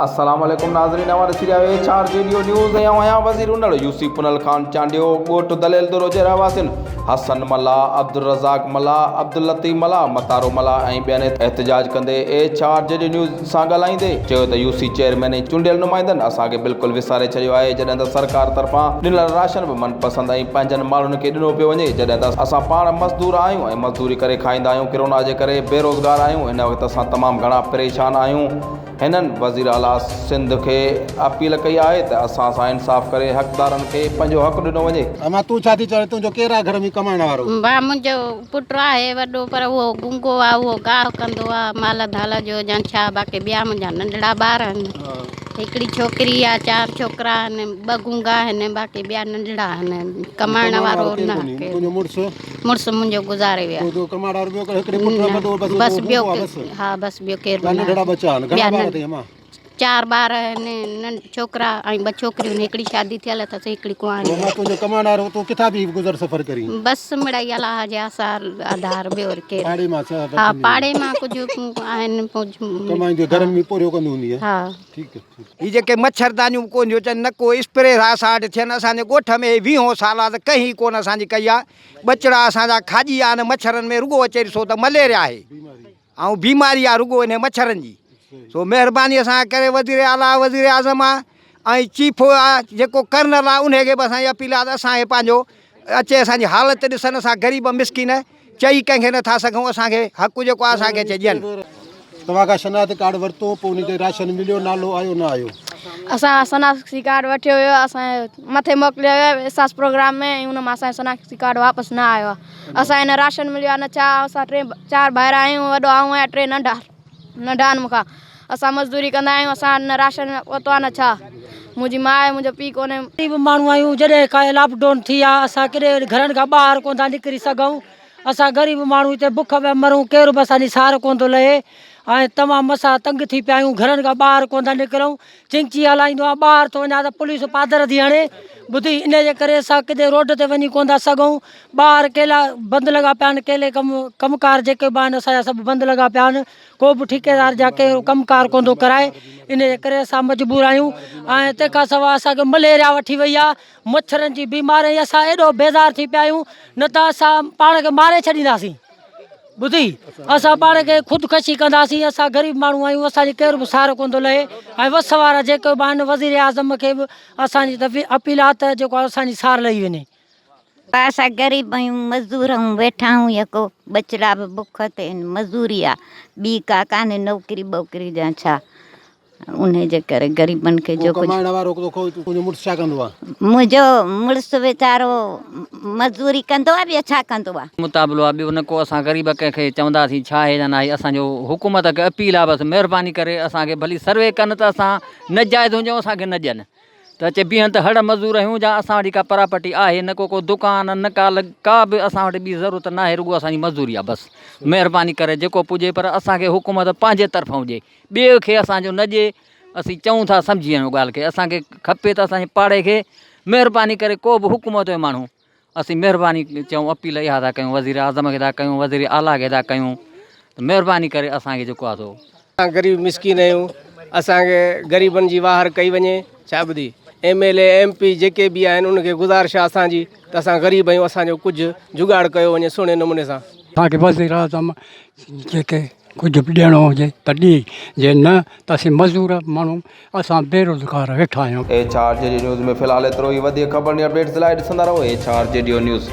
السلام عليڪم ناظرين اوهان ڏسي رهيا آهيو ايڇ آر جي ڊيو نيوز ۽ آئون آهيان وزير انڙ يو سي پنهل خان چانڊيو ڳوٺ دليل دورو جي رهواسين حسن ملاح عبدالرزاق ملاح عبداللطيف ملاح متارو ملاح ۽ ٻين احتجاج ڪندي ايڇ آر جي ڊيو نيوز سان ڳالهائيندي چيو ته يو سي چيئرمين ۽ چونڊيل نمائندن اسان کي بلڪل وساري ڇڏيو آهي جڏهن ته سرڪار طرفان ڏنل راشن به من پسند ۽ پنهنجن ماڻهن کي ڏنو پيو وڃي جڏهن ته اسان پاڻ مزدور آهيون ۽ مزدوري ڪري کائيندا آهيون ڪرونا جي ڪري بيروزگار آهيون هن وقت اسان تمام گهڻا پريشان آهيون هنن وزيراعليٰ سنڌ کي اپيل ڪئي آهي ته اسان سان انصاف ڪري حقدارن کي پنهنجو حق ڏنو وڃي. امان تون ڇا ٿي چوين تنهنجو ڪير آهي گهر ۾ ڪمائڻ وارو؟ ڀاء منهنجو پٽ آهي وڏو پر اهو گونگو آهي اهو گاهه ڪندو آهي مال ڌال جو يا ڇا باقي ٻيا منهنجا ننڍڙا ٻار آهن هڪڙي ڇوڪري آهي چار ڇوڪرا آهن ٻه گونگا آهن باقي ٻيا ننڍڙا آهن ڪمائڻ وارو نه ڪير تنهنجو مڙس؟ مڙس منهنجو گذاري ويو تنهنجو ڪمائڻ وارو ٻيو هڪڙي پٽ وڏو بس ٻيو ها بس ٻيو ڪير به ننڍڙا ٻچا آهن گهڻا ٻار اٿئي امان؟ چار ٻار آهن ڇوڪرا ۽ ٻه ڇوڪريون آهن هڪڙي شادي ٿيل اٿس هڪڙي ڪنواري امان تنهنجو ڪمائڻ وارو تون ڪٿان پئي گذر سفر ڪرين؟ بس مڙئي الله جي آسار آڌار ٻيو وري ڪير پاڙي مان ڇا ها پاڙي مان ڪجهه آهن ڪمائيندي گهر ۾ پورهيو ڪندي هوندي ها ٺيڪ ٺيڪ. هي جيڪي مڇردانيون به ڪونه ٿيون اچن نه ڪو اسپري ٿا اسان وٽ ٿين اسان جي ڳوٺ ۾ هي ويهون سال آ ته ڪنهن ڪونه اسان جي ڪئي آ ٻچڙا اسان جا کاڄي ويا آهن مڇرن ۾ رڳو اچي ڏسو ته مليريا آهي ۽ بيماري آ رڳو انهي مڇرن جي سو مهرباني اسان کي ڪري وزير اعليٰ وزير اعظم آ ۽ چيف آ جيڪو ڪرنل آ انهي کي به اسان جي اپيل آ ته اسان کي پنهنجو اچي اسان جي حالت ڏسن اسان غريب مسڪين چئي ڪنهن کي نٿا سگهون اسان کي حق جيڪو آ اسان کي اچي ڏين. توهان کان شناختي ڪارڊ ورتو پوء انهي تي راشن مليو نالو آيو نه آيو. اسان شناختي ڪارڊ وٺيو هيو اسان مٿي موڪليو هيو احساس پروگرام ۾ ۽ ان مان اسان جو شناختي ڪارڊ واپس نه آيو آ اسان کي نه راشن مليو آ نه ڇا اسان ٽي چار ڀائر آهيون وڏو آئون آهيان ٽي ننڍا ننڍا آهن مون کان اسان مزدوري ڪندا آهيون اسان وٽ نه راشن پهتو آ نه ڇا منهنجي ماء آهي منهنجو پيء ڪونهي. غريب ماڻهو آهيون جڏهن کان لاڪ ڊائون ٿي آ اسان ڪڏهن گهرن کان ٻاهر ڪونه ٿا نڪري سگهون اسان غريب ماڻهو هتي بک پيا مرون ڪير به اسان جي سار ڪونه ٿو لهي ۽ تمام اسان تنگ ٿي پيا آهيون گهرن کان ٻاهر ڪونه ٿا نڪرون چنگچي هلائيندو آهيان ٻاهر ٿو وڃان ته پوليس پادر ٿي هڻي ٻڌي ان جي ڪري اسان ڪٿي روڊ تي وڃي ڪونه ٿا سگهون ٻاهر ڪيلا بند لڳا پيا آهن ڪيلي ڪم ڪم ڪار جيڪي به آهن اسان جا سڀ بند لڳا پيا آهن ڪو به ٺيڪيدار جا ڪي ڪم ڪار ڪونه ٿو ڪرائي ان جي ڪري اسان مجبور آهيون ۽ تنهن کان سواء اسان کي مليريا وٺي وئي آهي مڇرن جي بيماري اسان ايڏو بيزار ٿي پيا آهيون نه ته اسان پاڻ کي ماري ڇڏينداسين ٻڌي اسان پاڻ کي خودڪشي ڪنداسين اسان غريب ماڻهو آهيون اسان جي ڪير به سار ڪونه ٿو لهي ۽ وس وارا جيڪي به آهن وزير اعظم کي به اسان جي اپيل آهي ته جيڪو آهي اسان جي سار لهي وڃي. اسان غريب آهيون مزدور آهيون ويٺا آهيون يڪو ٻچڙا به بک تي آهن مزوري آهي ٻي ڪا ڪانهي نوڪري ٻوڪري جا ڇا انهي جي ڪري غريبن کي جو ڪجهه ڪمائڻ وارو تنهنجو مڙس ڇا ڪندو آ؟ منهنجو مڙس ويچارو مزدوري ڪندو آ ٻيو ڇا ڪندو آ. مطابلو آ ٻيو نه ڪو اسان غريب ڪنهن کي چونداسين ڇا آهي يا ناهي اسان جو حڪومت کي اپيل آ بس مهرباني ڪري اسان کي ڀلي سروي ڪن ته اسان نجائز هجون اسان کي نه ڏين ته اچي بيهن ته هڙ مزور آهيون جا اسان وٽ ڪا پراپرٽي آهي نه ڪو ڪو دڪان نه ڪا ڪا به اسان وٽ ٻي ضرورت ناهي رڳو اسان جي مزدوري آ بس مهرباني ڪري جيڪو پڄي پر اسان کي حڪومت پنهنجي طرفان ڏي ٻئي کي اسان جو نه ڏي اسين چئون ٿا سمجهي وڃو ڳالهه کي اسان کي کپي ته اسان جي پاڙي کي مهرباني ڪري ڪو به حڪومت جو ماڻهو اسين مهرباني چئون اپيل اها ٿا ڪيون وزير اعظم کي ٿا ڪيون وزير اعليٰ کي ٿا ڪيون ته مهرباني ڪري اسان کي جيڪو آهي سو. اسان غريب مسڪين آهيون اسان کي غريبن جي واهر ڪئي وڃي ڇا ٻڌي M L A M P جيڪي به آهن ان کي گذارش آهي اسان جي ته اسان غريب آهيون اسان جو ڪجهه جگاڙ ڪيو وڃي سهڻي نموني سان. اسان کي وزير اعظم جيڪي ڪجهه به ڏيڻو هجي ته ڏي جي نه ته اسين مزور ماڻهو اسان بيروزگار ويٺا آهيون. H R G D news ۾ في الحال ايترو ئي وڌيڪ خبرن ۽ اپڊيٽس لاء ڏسندا رهو H R G D news.